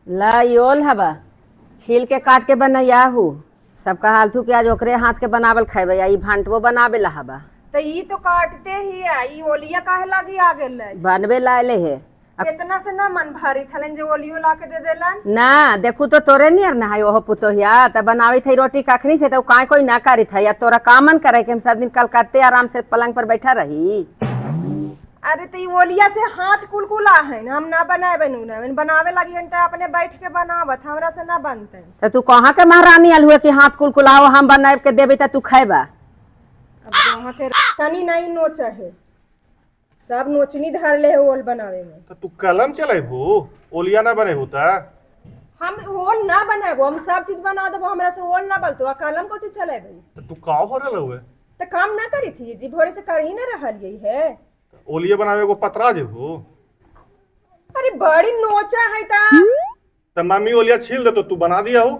ला ई ओल हवा छील के काट के बनैयाहू। सबका हालथू के आज ओकरे हाथ के बनावल खैबे, आ ई भांटवो बनावे ला हवा। तो ई तो काटते ही है, ई ओलिया काहे लागी आ गेलै? बनबे लायले हे। इतना से ना मन भारी थलन जे ओलियो ला के दे देलन। ना देखू तो तोरे नियर ना है ओहो पुतोहिया त बनावित है रोटी कखनी से, तो काय कोई ना करित है। या तोरा का मन करे कि हम सब दिन कलकत्ते आराम से पलंग पर बैठा रही? अरे तो ई ओलिया से हाथ कुलकुला है ना, हम ना बनाए नु ना बनावे लगी हन त अपने बैठ के बनावत, हमरा से ना बनते। तो तू कहाँ के महारानी आल हुए कि हाथ कुलकुलाओ, हम बनाए के देबे त तू खैबा? अब वहाँ के तनी नहीं नोच है, सब नोचनी धर ले है ओल बनावे में। तो तू कलम चलेबू, ओलिया ना बनेबू त? हम ओल ना बनाबो, हम सब चीज बना देबो, हमरा से ओल ना बनतो। आ कलम को चीज चलेबै? तो तू का हो रहल हुए? तो काम ना करी थी जी, भोरे से कर ही ना रहलियै है। ओलिया बनावे को पतरा जेबू? अरे बड़ी नोचा है ता। त मम्मी ओलिया छील दे तो तू बना दिया हो।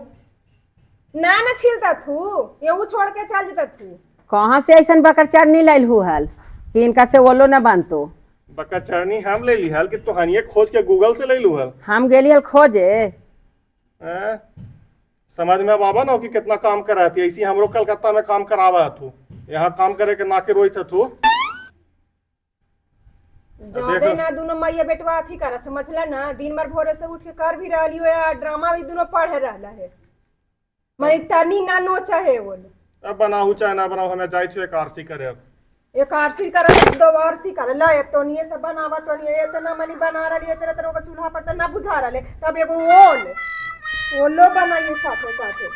ना ना छीलता थू, यहू छोड़ के चल जाता थू। कहाँ से ऐसन बकर चरनी लाइल हु हल कि इनका से ओलो ना बनतो? बका चरनी हम ले ली हल कि तोहनिए खोज के गूगल से ले लू हल? हम गेली हल खोजे। हैं? समझ में अब आवा ना कि कितना काम कराती है। ऐसी हमरो कलकत्ता में काम करावा तू, यहाँ काम करे के नाके रोई था तू। ज्यादा ना दोनों मैया बेटवा अथी करा, समझला ना? दिन भर भोरे से उठ के कर भी रहली हो या ड्रामा भी दोनों पढ़े रहला है, माने तनी ना नोचा है ओल। अब बनाहू चाहे ना बनाहू, हमें जाई छो एक आरसी करे अब। एक आरसी करे, दो आरसी करे, ला एक तो नहीं सब बनावा तो नहीं इतना मनी बना रही है तेरा तेरा चूल्हा पर तो ना बुझा रहा, तब एगो ओल ओलो बनाइए साथे साथे।